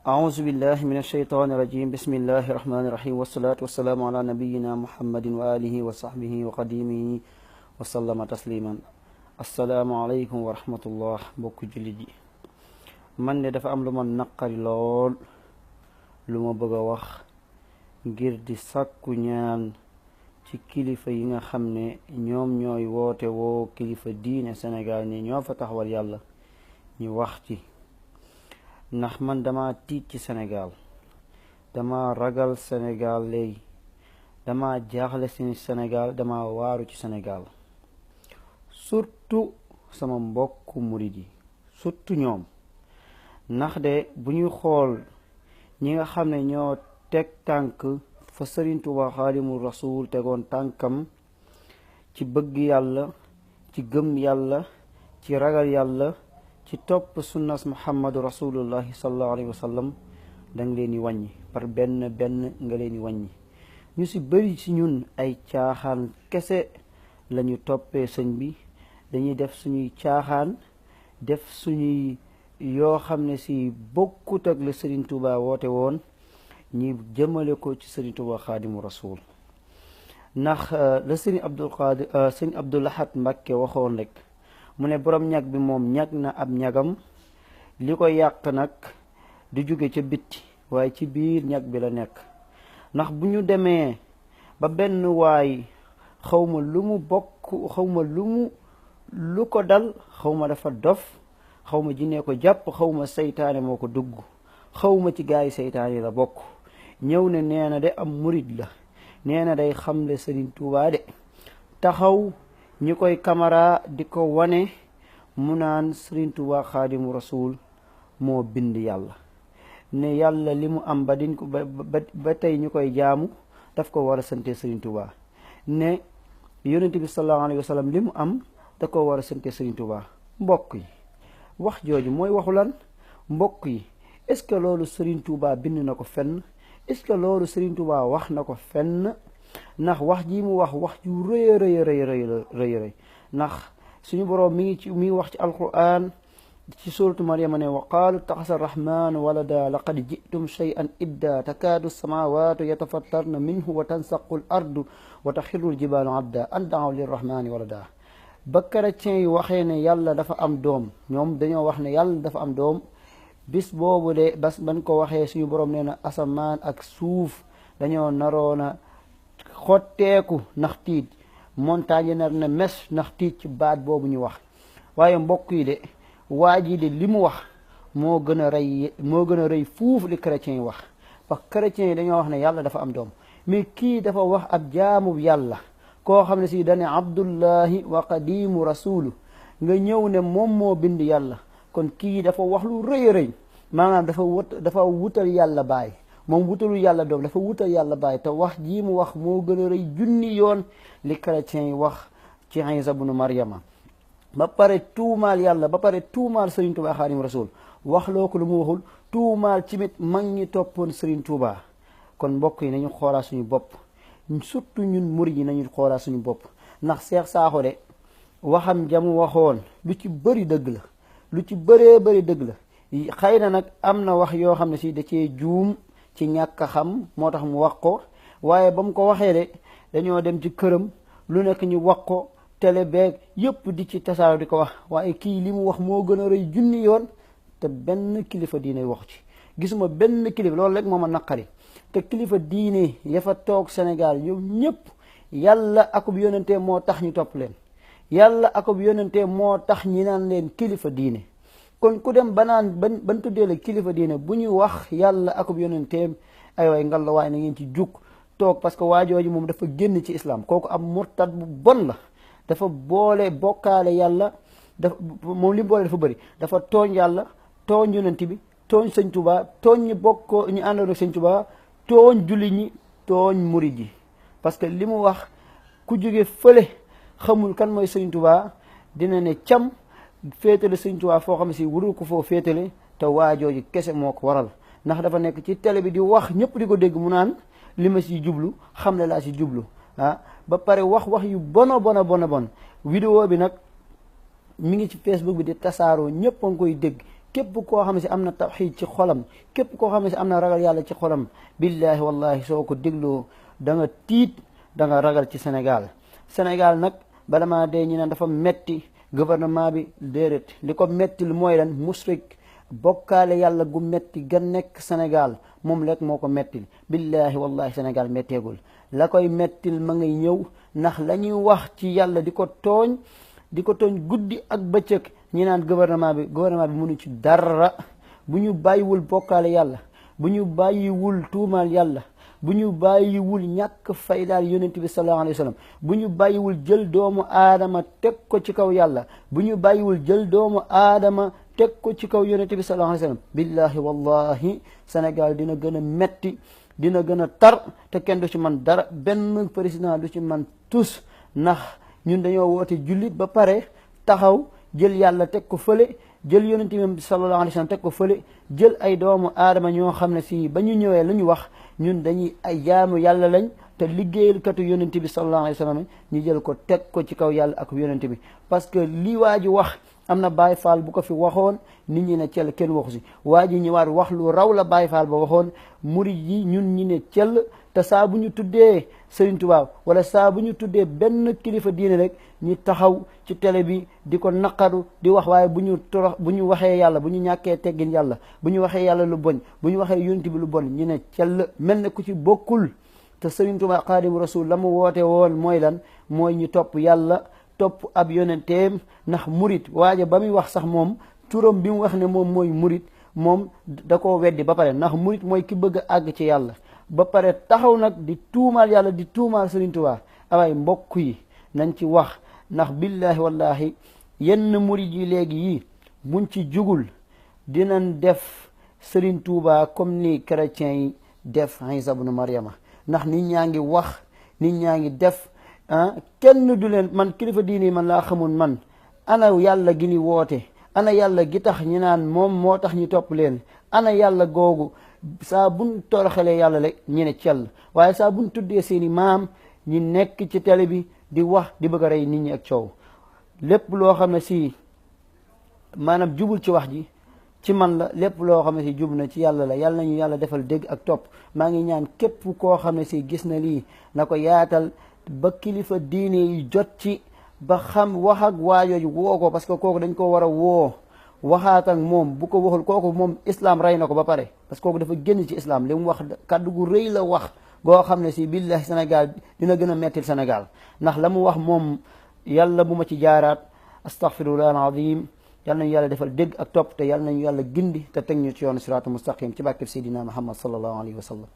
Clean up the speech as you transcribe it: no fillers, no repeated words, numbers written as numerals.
أعوذ بالله من الشيطان الرجيم بسم الله الرحمن الرحيم والصلاة والسلام على نبينا محمد وآله وصحبه وقديمه وسلم تسليما السلام عليكم ورحمة الله mbokk jullit yi man de dafa am lu ma naqari lool lu ma bëgg a wax ngir di sàkku ñaan ci kilifa yi nga xam ne ñoom ñooy woote woo kilifa diine Sénégal ni ñoo fa taxawal yàlla ñu wax ci ndax man dama tiit ci Sénégal dama ragal Sénégal léegi dama jaaxle ci Sénégal dama waaru ci Sénégal surtout sama mbokku murid yi surtout ñoom ndax de bu ñuy xool ñi nga xam ne ñoo teg tànk fa Sëriñ Tuubaa Xaadimu Rasuul tegoon tànkam ci bëgg yàlla ci gëm yàlla ci ragal yàlla ci topp sunnas muhammadu rasulullahi sallallahu alayhi wa sallam danga leen di wàññi par benn benn nga leen di wàññi ñu si bëri ci ñun ay caaxaan kese lañu toppee sëñ bi dañuy def suñuy caaxaan def suñuy yoo xam ne si bokkut ak la Sëriñ Tuubaa woote woon ñi jëmale ko ci Sëriñ Tuubaa xaadimu rasul ndax la sëriñ Abdul Ahad Mbakke waxoon rek mu ne borom ñag bi moom ñag na ab ñagam li ko yàq nag du jóge ca bitti waaye ci biir ñag bi la nekk ndax bu ñu demee ba benn waay xawma lu mu bokk xawma lu ko dal xawma dafa dof xawma jinne ko jàpp xawma seytaane moo ko dugg xawma ci gaay seytaane la bokk ñëw ne nee na de am murid la nee na day xamle Sëriñ Tuubaa de taxaw ñi koy kamara di ko wane mu naan Sëriñ Tuubaa Xaadimu Rasuul moo bind yàlla ne yàlla li mu am ba tey ñu koy jaamu daf ko war a sante Sëriñ Tuubaa ne yonent bi sallallahu alayhi wa sallam li mu am da ko war a sante Sëriñ Tuubaa mbokk yi wax jooju mooy waxu lan mbokk yi est-ce que loolu Sëriñ Tuubaa bind na ko fenn est-ce que loolu Sëriñ Tuubaa wax na ko fenn ndax wax ji mu wax ju rëy ndax suñu boroom mi ngi wax ci alquran ci suratu Maryama ne wa qaalu taxasa arrahmanu walada laqad jitum shay'an idda takaadu samawatu yatafattarna minhu wa tansaqu l ardu wa taxirru ljibaalu abda an daaw lirrahmani walada ba chrétien yi waxee ne yàlla dafa am doom ñoom dañoo wax ne yàlla dafa am doom bis boobu de ban ko waxee suñu boroom nee na asamaan ak suuf dañoo naroona xotteeku ndax tiit montagne nar na mes ndax tiit ci baat boobu ñu wax waaye mbokk yi de waa ji de li mu wax moo gën a rëy fuuf li chrétiens yi wax parce que chrétiens yi dañoo wax ne yàlla dafa am doom mais kii dafa wax ab jaamu yàlla koo xam ne si dane abdullahi wa qadimu rasulu nga ñëw ne moom moo bind yàlla kon kii dafa wax lu rëy maanaam dafa wutal yàlla baay moom wutalul yàlla doom dafa wutal yàlla baay te wax jii mu wax moo gën a rëy junni yoon li chrétiens yi wax ci Iisa bnu Maryama ba pare tuumaal yàlla ba pare tuumaal Sëriñ Tuubaa Xaadimu Rasuul wax loo ko lu mu waxul tuumaal tamit mag ñi toppoon Sëriñ Tuubaa kon mbokk yi nañu xoolaat suñu bopp surtout ñun murid yi nañu xoolaat suñu bopp ndax Seex Saaxo de waxam jamu waxoon lu ci bëri dëgg la lu ci bëree bëri dëgg la xëy na nag am na wax yoo xam ne si da cee juum ci ñàkk a xam moo tax mu wax ko waaye ba mu ko waxee de dañoo dem ci këram lu nekk ñu wax ko télé beeg yëpp di ci tasaaro di ko wax waaye kii li mu wax moo gën a rëy junni yoon te benn kilifa diine wax ci gisuma benn kilifa loolu rek moo ma naqari te kilifa diine ya fa toog Sénégal ñoom ñëpp yàlla akub yonentee moo tax ñu topp leen yàlla akub yonentee moo tax ñi naan leen kilifa diine kon ku dem banaan ban tuddee la kilifa diine bu ñu wax yàlla akub yonenteem ay waay ngal la waaye na ngeen ci jug toog parce que waajooju moom dafa génn ci islam kooku ab murtad bu bon la dafa boole bokkaale yàlla moom li mu boole dafa bëri dafa tooñ yàlla tooñ yonent bi tooñ Sëñ Tuubaa tooñ ñi bokkoo ñu àndoon ak Sëñ Tuubaa tooñ julli ñi tooñ murid yi parce que li mu wax ku jóge fële xamul kan mooy Sëñ Tuubaa dina ne cam féetale Sëñ Tuubaa foo xam ne si wurul ko foo féetale te waajooju kese moo ko waral ndax dafa nekk ci télé bi di wax ñëpp di ko dégg mu naan li ma si jublu xam ne laa si jublu ba pare wax yu bon vidéo bi nag mi ngi ci Facebook bi di tasaaroo ñëpp a ngi koy dégg képp koo xam ne si am na tawxiid ci xolam képp koo xam ne si am na ragal yàlla ci xolam billahi wallahi soo ko dégloo da nga tiit da nga ragal ci Sénégal. Sénégal nag bala maa dee ñu ne dafa metti gouvernement bi déedéet li ko mettil mooy lan musrik bokkaale yàlla gu metti ga nekk Sénégal moom rek moo ko mettil billahi wallahi Sénégal metteegul la koy mettil ma ngay ñëw ndax la ñuy wax ci yàlla di ko tooñ guddi ak bëccëg ñi naan gouvernement bi mënu ci dara bu ñu bàyyiwul bokkaale yàlla bu ñu bàyyiwul tuumaal yàlla bu ñu bàyyiwul ñàkk faydaal yonent bi sallallahu alayhi wa sallam bu ñu bàyyiwul jël doomu aadama teg ko ci kaw yàlla bu ñu bàyyiwul jël doomu aadama teg ko ci kaw yonent bi sallallahu alayhi wa sallam billahi wallahi Sénégal dina gën a metti dina gën a tar te kenn du ci man dara benn président du ci man tus ndax ñun dañoo woote jullit ba pare taxaw jël yàlla teg ko fële jël yonent bi sallallahu alayhi wa sallam teg ko fële jël ay doomu aadama ñoo xam ne si ba ñu ñëwee lu ñu wax ñun dañuy ay jaamu yàlla lañ te liggéeyalkatu yonent bi sallallahu alayhi wa sallam ñu jël ko teg ko ci kaw yàlla ak yonent bi parce que li waa ji wax am na Baay Faal bu ko fi waxoon nit ñi ne cell kenn waxu si waa ji ñëwaat wax lu raw la Baay Faal ba waxoon murid yi ñun ñi ne cell te saa bu ñu tuddee Serigne Touba wala saa bu ñu tuddee benn kilifa diine rek ñi taxaw ci télé bi di ko naqaru di wax waaye bu ñu waxee yàlla bu ñu ñàkkee teggin yàlla bu ñu waxee yàlla lu bon bu ñu waxee yonent bi lu bon ñu ne cell mel ne ku ci bokkul te Serigne Touba Xaadimu Rasuul la mu woote woon mooy lan mooy ñu topp yàlla topp ab yonenteem ndax murit waaye ba muy wax sax moom turam bi mu wax ne moom mooy murit moom da koo weddi ba pare ndax murit mooy ki bëgg a àgg ci yàlla ba pare taxaw nag di tuumaal yàlla di tuumaal Serigne Touba awaay mbokk yi nañ ci wax ndax billahi wallahi yenn murit yi léegi yi buñ ci jugul dinañ def Serigne Touba comme ni chrétiens yi def Isa ibnu Maryama ndax nit ñaa ngi wax nit ñaa ngi def kenn du leen man kilifa diini man laa xamul man ana yàlla gi ni woote ana yàlla gi tax ñi naan moom moo tax ñu topp leen ana yàlla googu saa buñ toroxalee yàlla rek ñu ne cell waaye saa buñ tuddee seeni maam ñi nekk ci télé bi di wax di bëgg a rey nit ñi ak coow lépp loo xam ne si maanaam jubul ci wax ji ci man la lépp loo xam ne si jub na ci yàlla la yàlla nañu yàlla defal dégg ak topp maa ngi ñaan képp koo xam ne si gis na lii na ko yaatal ba kilifa diine yi jot ci ba xam wax ak waajooju woo ko parce que kooku dañ ko war a woo waxaat ak moom bu ko waxul kooku moom islam rey na ko ba pare parce que kooku dafa génn ci islam li mu wax kàddu gu rëy la wax goo xam ne si billahi Sénégal dina gën a mettil Sénégal ndax la mu wax moom yàlla bu ma ci jaaraat astaghfirullah alazim yàlla nañu yàlla defal dégg ak topp te yàlla nañu yàlla gindi te teg ñu ci yoonu siraatu mustaqim ci bàkkib Seydina Muhammad sallallahu alayhi wa sallam